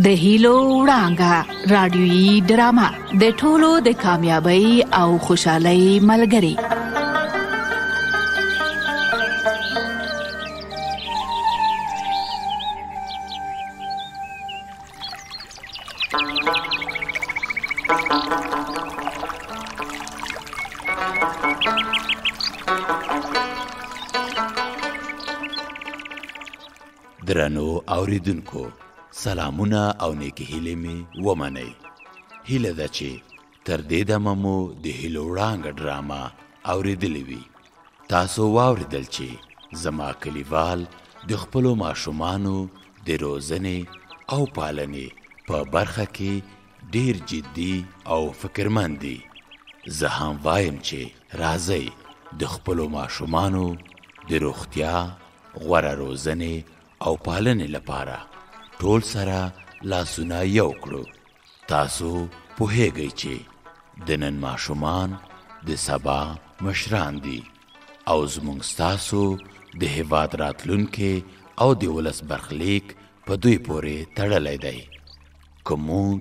د هیلو وړانګه رادیوي ډرامه د ټولو د کامیابی او خوشحالۍ ملګری. درنو اوریدونکو سلامونه او نیکې هیلې مې ومنئ. هیله ده چې تر دې دمه مو د هیلو وړانګه ډرامه اوریدلې وي. تاسو واوریدل چې زما کلیوال د خپلو ماشومانو د روزنې او پالنې په برخه کې ډیر جدي او فکرمند دي. زه هم وایم چې راځئ د خپلو ماشومانو د روغتیا، غوره روزنې او پالنې لپاره ټول سره لاسونه یو کړو. تاسو پوهیږئ چې د نن ماشومان د سبا مشران دي او زموږ ستاسو د هیواد راتلونکی او د ولس برخلیک په دوی پورې تړلی دی. که موږ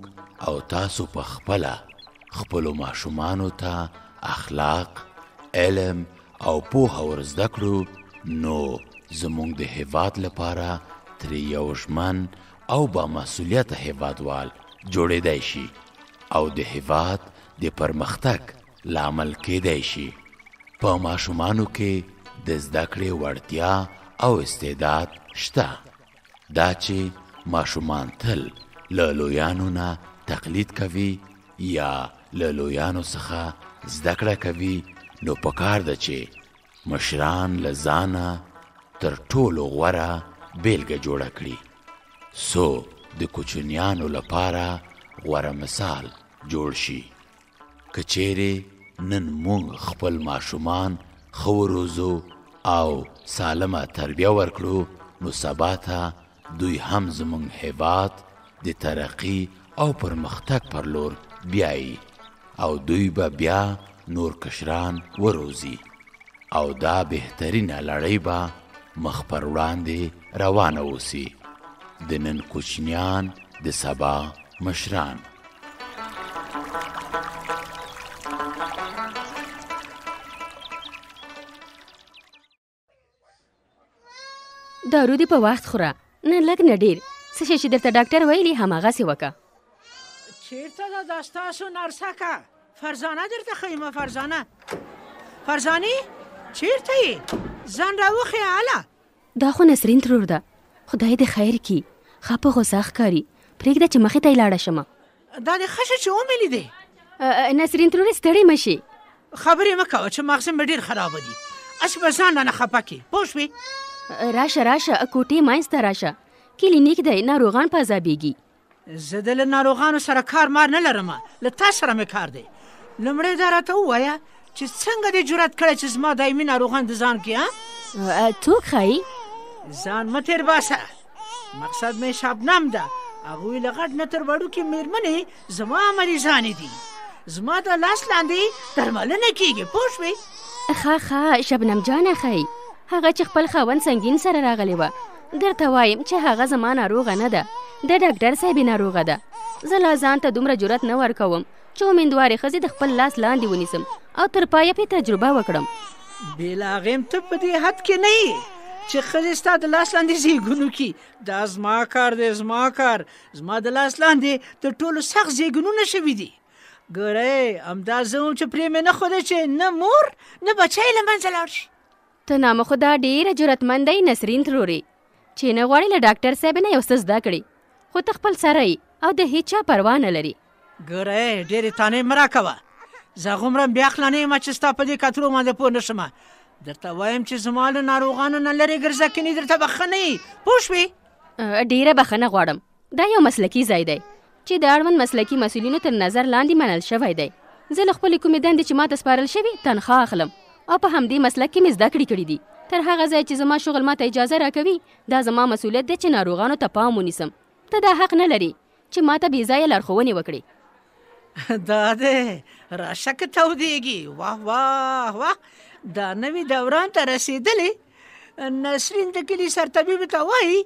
او تاسو په خپله خپلو ماشومانو ته اخلاق، علم او پوهه ور زده کړو، نو زموږ د هیواد لپاره ترې یو ژمن او با مسؤلیته هیوادوال جوړېدای شي او د هیواد د پرمختګ لامل کېدای شي. په ماشومانو کې د زده کړې وړتیا او استعداد شته. دا چې ماشومان تل له لویانو نه تقلید کوي یا له لویانو څخه زده کړه کوي، نو پکار ده چې مشران له ځانه تر ټولو غوره بیلګه جوړه کړي، څو د کوچنیانو لپاره غوره مثال جوړ شي. که چیرې نن موږ خپل ماشومان ښه وروزو او سالمه تربیه ورکړو، نو سبا ته دوی هم زموږ هیواد د ترقي او پرمختګ پر لور بیایي او دوی به بیا نور کشران وروزي او دا بهترینه لړۍ به مخ پر وړاندې روانه اوسي. د نن کوچنیان د سبا مشران. دارو دې په وخت خوره، نه لږ نه ډېر. څه شی چې درته ډاکټر ویلي هماغسې وکړه. چیرته ده دا ستاسو نرسکه؟ فرزانه درته ښیمه. فرزانه، فرزانې چیرته یې؟ ځان راوښیه هله. دا خو نسرین ترور ده، خدای دې خیر کړي. ښه په غوسه ښکاري، پرېږده چې مخې ته یې لاړه شمه. دا دې ښه شه چې ومې لیدې. نسرین ترورې ستړې مه شې. خبرې مه کوه چې مغزه مې ډېر خرابه دي، هسې به ځان رانه خفه کړې، پوه شوې؟ راشه راشه، کوټې منځ ته راشه، کلینیک دی، ناروغان په عذابېږي. زه د له ناروغانو سره کار مار نه لرم، له تا سره مې کار دی. لومړی دا راته ووایه چې څنګه دې جرأت کړی چې زما دایمي ناروغان د ځان کې؟ څوک ښایي؟ ځان مه تېر باسه، مقصد مې شبنم ده. هغوی له غټ نه تر وړوکې مېرمنې زما مریضانې دي، زما د لاس لاندې درملنه کېږي، پوه شوې؟ ښه ښه شبنم جانه، ښایي هغه چې خپل خاوند سنګین سره راغلې وه. درته وایم چې هغه زما ناروغه نه ده، د ډاکټر صاحبې ناروغه ده. زه لا ځان ته دومره جرأت نه ورکوم چې امیندوارې ښځې د خپل لاس لاندې ونیسم او تر پایه پرې تجربه وکړم. بې له هغې هم ته په دې حد کې نه یې چې ښځې ستا د لاس لاندې زیږون وکړي. دا زما کار دی، زما کار. زما د لاس لاندې تر ټولو سخت زیږونونه شوي دي. ګورئ، همدا زه وم چې پرې مې نه ښوده چې نه مور نه بچی له منځه لاړ شي. ته نامه خدا ډېره جرأتمنده یې نسرین ترورې، چې نه غواړې له ډاکټر صاحب نه یو څه زده کړې، خو ته خپل سره یې او د هیچا پروا نه لرې. ګورئ، ډېرې تانې مه راکوه، زه هغومره هم بېعقله نه یم چې ستا په دې کترو باندې پوه نه شم. درته وایم چې زما له ناروغانو نه لرې ګرځه، کني درته به ښه نه وي، پوه شوې؟ ډېره بخښنه غواړم، دا یو مسلکي ځای دی چې د اړوند مسلکي مسؤلینو تر نظر لاندې منل شوی دی. زه له خپلې کومې دندې چې ماته سپارل شوې تنخوا اخلم او په همدې مسلک کې مې زده کړې کړې دي. تر هغه ځایه چې زما شغل ماته اجازه راکوي، دا زما مسؤلیت دی چې ناروغانو ته پام ونیسم. ته دا حق نه لرې چې ماته بې ځایه لارښوونې وکړې. دا دی راشه که تودېږي. واه واه واه، دا نوي دوران ته رسېدلې. نسرین د کلي سرطبیب ته وایي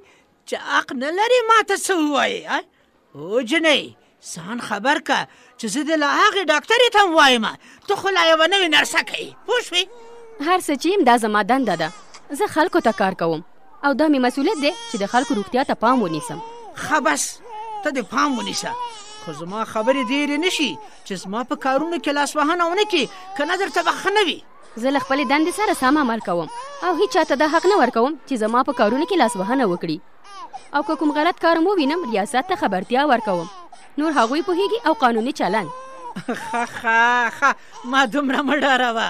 چې حق نه لرې ماته څه ووایې. او جنۍ ځان خبر که چې زه دې له هغې ډاکټرې ته هم وایم، ته خو لا یوه نوې نرسه کوې، پوه شوې؟ هر څه چې یم دا زما دنده ده. زه خلکو ته کار کوم او دا مې مسولیت دی چې د خلکو روغتیا ته پام ونیسم. ښه بس ته دې پام ونیسه، خو زما خبرې دې هېرې نه شي چې زما په کارونو کې لاسوهنه ونه کړې، که نه درته به ښه نه وي. زه له خپلې دندې سره سم عمل کوم او هیچا ته دا حق نه ورکوم چې زما په کارونو کې لاسوهنه وکړي، او که کوم غلط کار هم ووینم ریاست ته خبرتیا ورکوم، نور هغوی پوهیږي او قانوني چلند. ښه ښه ښه، ما دومره مه ډاروه،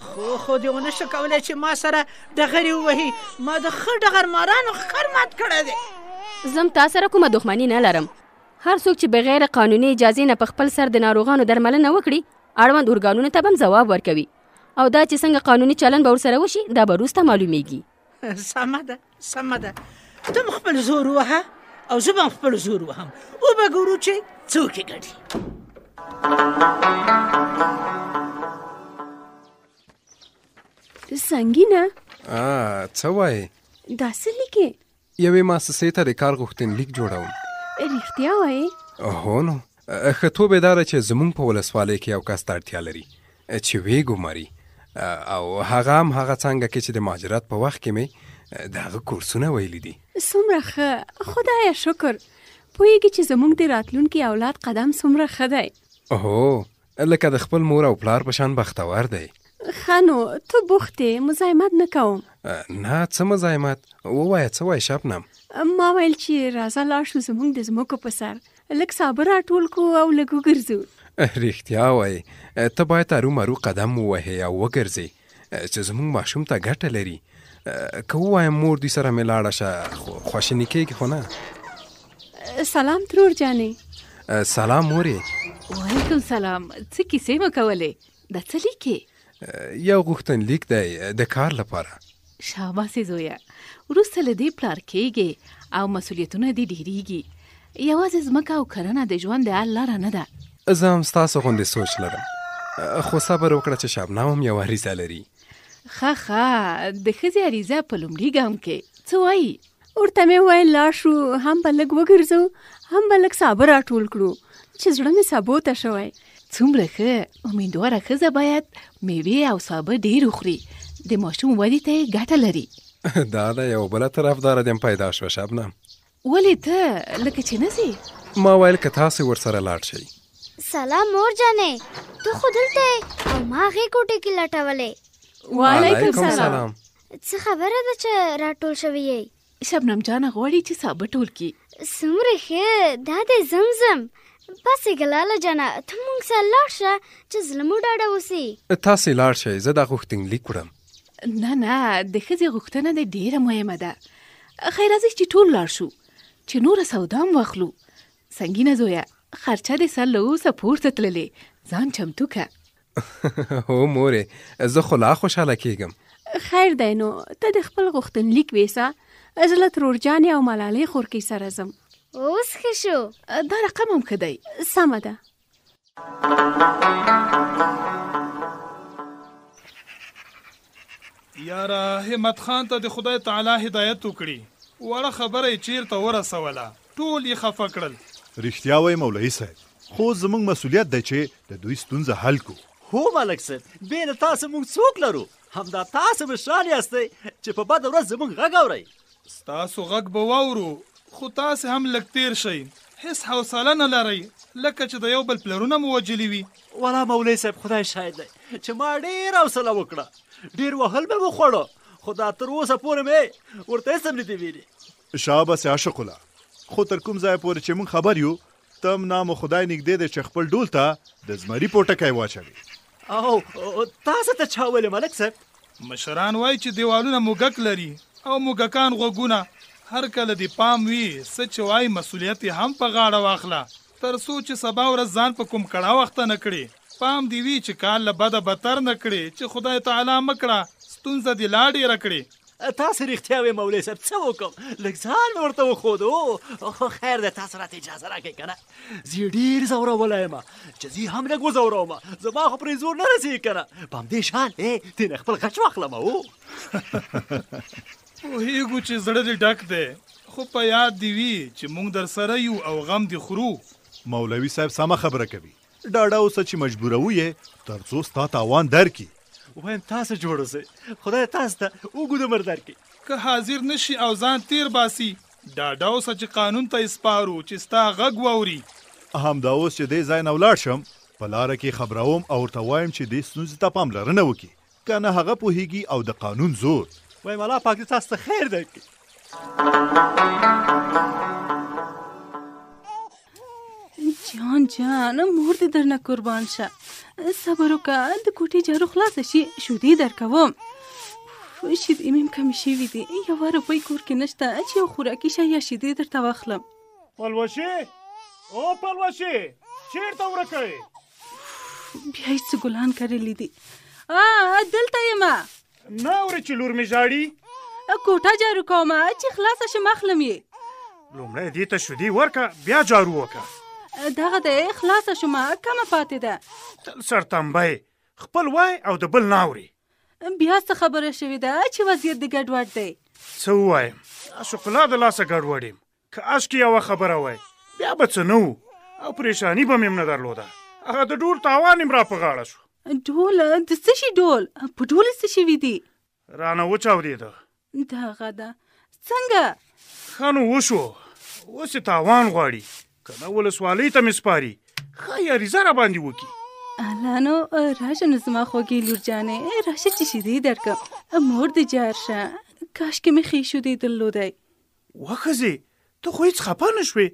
خو خو دې ونه شو کولی چې ما سره ډغرې ووهي، ما د ښه ډغرمارانو ښکر مات کړی دی. زه هم تا سره کومه دښمني نه لرم. هر څوک چې بغیر قانوني اجازې نه په خپل سر د ناروغانو درملنه وکړي، اړوند ارګانونو ته به هم ځواب ورکوي، او دا چې څنګه قانوني چلند به ورسره وشي دا به وروسته معلومیږي. سمه ده سمه ده، ته هم خپل زور ووهه او زه به هم خپل زور وهم، وبه ګورو چې څوک یې ګټي. سنګینه څه وایې؟ دا څه لیکې؟ یوې موسسې ته د کار غوښتنلیک جوړوم. رښتیا وایې؟ هو نو، ښه توب یې دا ده چې زموږ په ولسوالۍ کې یو کس ته اړتیا لري چې ویې ګماري، او هغه هم هغه څانګه کې چې د مهاجرت په وخت کې مې د هغه کورسونه ویلي دي. څومره ښه، خدایه شکر. پوهېږي چې زموږ د راتلونکي اولاد قدم څومره ښه دی. هو، لکه د خپل مور او پلار په شان بختور دی. ښه نو ته بوخت یې، مزاحمت نه کوم. نه، څه مزاحمت، ووایه څه وایې شبنم؟ ما ویل چې راځه لاړ شو زموږ د ځمکو په سر لږ سابه راټول کړو او لږ وګرځو. رښتیا وایې، ته باید ارومرو قدم ووهې او وګرځې چې زموږ ماشوم ته ګټه لري. که ووایم مور دوی سره مې لاړه شه خواشینې کېږي خو نه. سلام ترور جانې. سلام مورې. وعلیکم سلام. څه کیسې مو کولې؟ دا څه لیکې؟ یو غوښتنلیک دی د کار لپاره. شاباسې زویه، وروسته له دې پلار کېږې او مسولیتونه دې ډېرېږي. یوازې ځمکه او کرنه د ژوند د حل لاره نه ده. زه هم ستاسو غوندې سوچ لرم، خو صبر وکړه چې شبنم هم یوه عریضه لري. ښه ښه، د ښځې عریضه په لومړي ګام کې څه وایي؟ ورته مې وویل لاړ شو، هم به لږ وګرځو هم به لږ سابه راټول کړو چې زړه مې سابو ته شوی. څومره ښه، امیندواره ښځه باید میوې او سابه ډېر وخوري، د ماشوم ودې ته یې ګټه لري. دا ده یوه بله طرفداره دې هم پیدا شوه شبنم. ولې ته لکه چې نه ځې؟ ما ویل که تاسې ورسره لاړ شئ. سلام مور جانې، ته خو دلته یې او ما هغې کوټې کې لټولې. وعلیکم سلام. څه خبره ده چې راټول شوي یئ؟ شبنم جانه غواړي چې سابه ټول کړي. څومره ښه، دا دی زمزم. پاسېږه لاله جانه، ته مونږ سره لاړ شه چې زړه مو ډاډه اوسي. تاسې لاړ شئ، زه دا غوښتنلیک وړم. نه نه، د ښځې غوښتنه دې ډېره مهمه ده. خیر راځئ چې ټول لاړ شو چې نوره سودا هم واخلو. سنګینه زویه، خرچه دې سر له اوسه پورته تللې، ځان چمتو که. هو مورې، زه خو لا خوشحاله کېږم. خیر دی نو، ته د خپل غوښتنلیک ویسه، زه له ترور جانې او ملالۍ خورکۍ سره ځم. اوس ښه شو. دا رقم هم ښه دی. سمه ده. یاره همت خان ته د خدای تعالی هدایت وکړي، وړه خبره یې چیرته ورسوله، ټول یې خفه کړل. رښتیا وایې مولوي صاحب، خو زموږ مسولیت دی چې د دوی ستونزه حل کړو. هو ملک صاحب، بې له تاسو موږ څوک لرو؟ همدا تاسو مشران یاستئ چې په بده ورځ زموږ غږ اورئ. ستاسو غږ به واورو، خو تاسې هم لږ تېر شئ، هېڅ حوصله نه لرئ، لکه چې د یو بل پلرونه مو وژلي وي. ولا مولوي صاحب، خدای شاهد دی چې ما ډېره حوصله وکړه، ډېر وهل مې وخوړه، خو دا تر اوسه پورې مې ورته هېڅ هم نه دي ویلي. شابه سې عاشق الله، خو تر کوم ځایه پورې چې موږ خبر یو، ته هم نام خدای نږدې دی چې خپل ډول ته د زمري پوټکی واچوي. او تاسو ته چا ویلي ملک صاحب؟ مشران وایي چې دیوالونه موږک لري او موږکان غوږونه. هر کله دې پام وي، څه چې وایي مسولیت یې هم په غاړه واخله، تر څو چې سبا ورځ ځان په کوم کړاو اخته نه کړې. پام دې وي چې کال له بده بتر نه کړې، چې خدای تعالی مه کړه ستونزه دې لا ډېره کړې. تاسو رښتیا وایئ مولوي صاحب، څه وکړم، لږ ځان مې ورته وښود. خو خیر دی، تاسو راته اجازه راکړئ که نه زه یې ډېر ځورولی یم، چې زه یې هم لږ وځوروم، زما خو پرې زور نه رسېږي که نه، په همدې شان ترېنه خپل غچ واخلم. پوهېږو چې زړه دې ډک دی، خو په یاد دې وي چې موږ درسره یو او غم دې خورو. مولوي صاحب سمه خبره کوي، ډاډه اوسه چې مجبوروو یې تر څو ستا تاوان درکړي. وایم تاسو جوړ اوسئ، خدای تاسو ته اوږد عمر درکړي. که حاضر نه شي او ځان تېر باسي، ډاډه اوسه چې قانون ته یې سپارو چې ستا غږ واوري. همدا اوس چې دې ځای نه ولاړ شم، په لاره کې یې خبروم او ورته وایم چې دې ستونزې ته پاملرنه وکړي. که نه هغه پوهیږي او د قانون زور. وایم الله پاک دې تاسو ته خیر درکړي. جان جان مور دې درنه قربان شه، صبر وکړه، د کوټې جارو خلاصه شي شودې درکوم. شیدې مې هم کمې شوې دي، یوه روپۍ کور کې نشته چې یو خوراکي شی یا شیدې درته واخلم. پلوشې، او پلوشې، چېرته ورکه یې؟ بیا یې څه ګلان کرلي دي. دلته یم. نه اورې چې لور مې ژاړي؟ کوټه جارو کوم، چې خلاصه شم اخلم یې. لومړی دې ته شودې ورکه، بیا جارو وکړه. دغه دی، خلاصه شومه، کمه پاتې ده. تل سرتمبه یې، خپل وای او د بل نه اورې. بیا څه خبره شوې ده چې وضعیت دې ګډوډ دی؟ څه ووایم، عاشق الله د لاسه ګډوډ یم. که اشکې یوه خبره وای بیا به څه نه وو او پریشانی به مې هم نه درلوده. هغه د ډول تاوان یې را په غاړه شو. ډول؟ د څه شي ډول؟ په ډول څه شوي دي؟ رانه وچاودېده. دغه ده. څنګه؟ ښه نو وشو، اوس یې تاوان غواړي، که نه ولسوالۍ ته مې سپاري، ښایي عریضه را باندې وکړي. الله نو راشه نو زما خوږې لور جانې، راشه چې شیدې درکړم. مور دې جار شه، کاشکې مې ښې شیدې درلودی. وښځې، ته خو هېڅ خپه نه شوې؟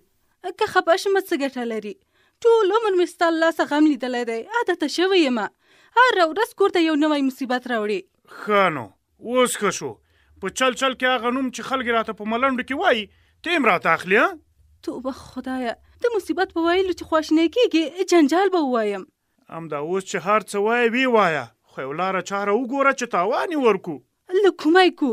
که خپه شم څه ګټه لري؟ ټول عمر مې ستا له لاسه غم لیدلی دی، عادته شوې یم. هره ورځ کور ته یو نوی مصیبت راوړي. ښه نو اوس ښه شو، په چل چل کې هغه نوم چې خلک راته په ملنډو کې وایي ته یې هم راته اخلې؟ ها؟ توبه خدایه، د مصیبت په ویلو چې خواشینی کېږي جنجال به ووایم. همدا اوس چې هر څه وایې ویې وایه، خو یو لاره چاره وګوره چې تاوان یې ورکړو. له کومه یې کو؟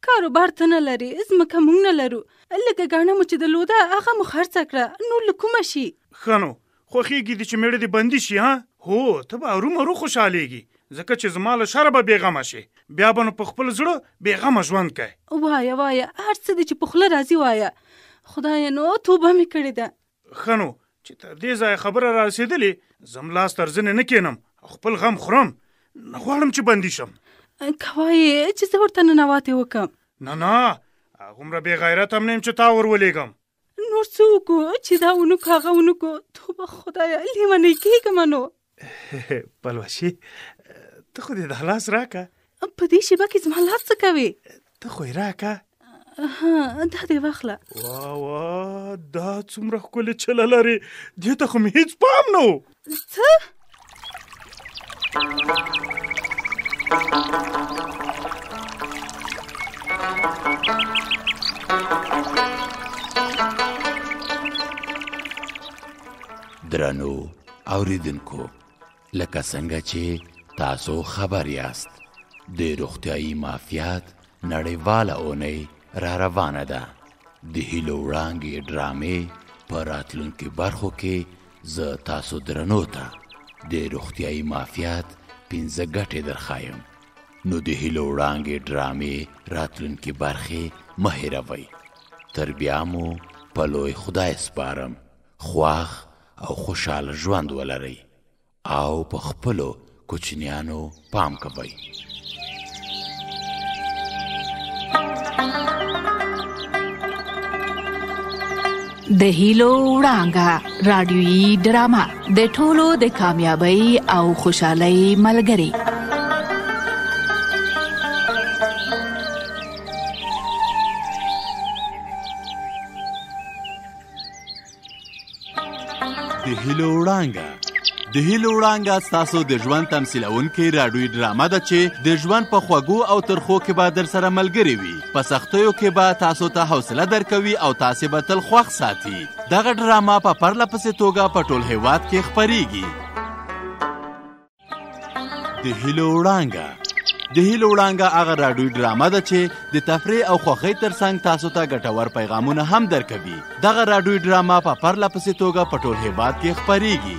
کاروبار ته نه لرې، ځمکه مونږ نه لرو، لږه ګاڼه مو چې درلوده هغه مو خرڅه کړه، نور له کومه شي؟ ښه نو خوښېږي دې چې مېړه دې بندي شي؟ ها؟ هو، ته به هرومرو خوشحالېږي، ځکه چې زما له شره به بېغمه شې، بیا به نو په خپل زړه بېغمه ژوند کوې. وایه وایه، هر څه دې چې په خوله راځي وایه. خدایه نو توبه مې کړې ده. ښه نو چې تر دې ځایه خبره را رسېدلې، زه هم لاس تر زنې نه کښېنم او خپل غم خورم، نه غواړم چې بندي شم. که وایې چې زه ورته ننواتې وکړم؟ نه نه، هغومره بې غیرته هم نه یم چې تا ور ولېږم. نور څه وکړو چې دا ونه کړو هغه ونه کړو؟ توبه خدایه، لېونۍ کېږم نو. پلوشې، ته خو دې دا لاس راکړه. په دې شېبه کې زما لاس څه کوې؟ ته خو یې راکړه. ها، دا دې واخله. وا وا، دا څومره ښکلې چله لرې، دې ته خو مې هېڅ پام نه و. څه؟ درنو اوریدونکو، لکه څنګه چې تاسو خبر یاست، د روغتیایي معافیت نړیواله اونۍ را روانه ده. د هیلو وړانګې ډرامې په راتلونکي برخو کې زه تاسو درنو ته د روغتیایي معافیت 5 ګټې درښایم. نو د هیلو وړانګې ډرامې راتلونکي برخې مه هېروئ. تر بیا مو په لوی خدای سپارم. خوښ او خوشحاله ژوند ولرئ او په خپلو کوچنیانو پام کوئ. د هیلو وړانګه رادیویي ډرامه د ټولو د کامیابی او خوشحالۍ ملګری. د هیلو وړانګه. د هیلو وړانګه ستاسو د ژوند تمثیلوونکې راډیویي ډرامه ده چې د ژوند په خوږو او ترخو کې به در سره ملګرې وي، په سختیو کې به تاسو ته حوصله درکوي او تاسې به تل خوښ ساتي. دغه ډرامه په پرله پسې توګه په ټول هیواد کې خپریږي. د هیلو وړانګه. د هیلو وړانګه هغه راډیویي ډرامه ده چې د تفریح او خوښۍ ترڅنګ تاسو ته ګټور پیغامونه هم درکوي. دغه راډیویي ډرامه په پرله پسې توګه په ټول هیواد کې خپریږي.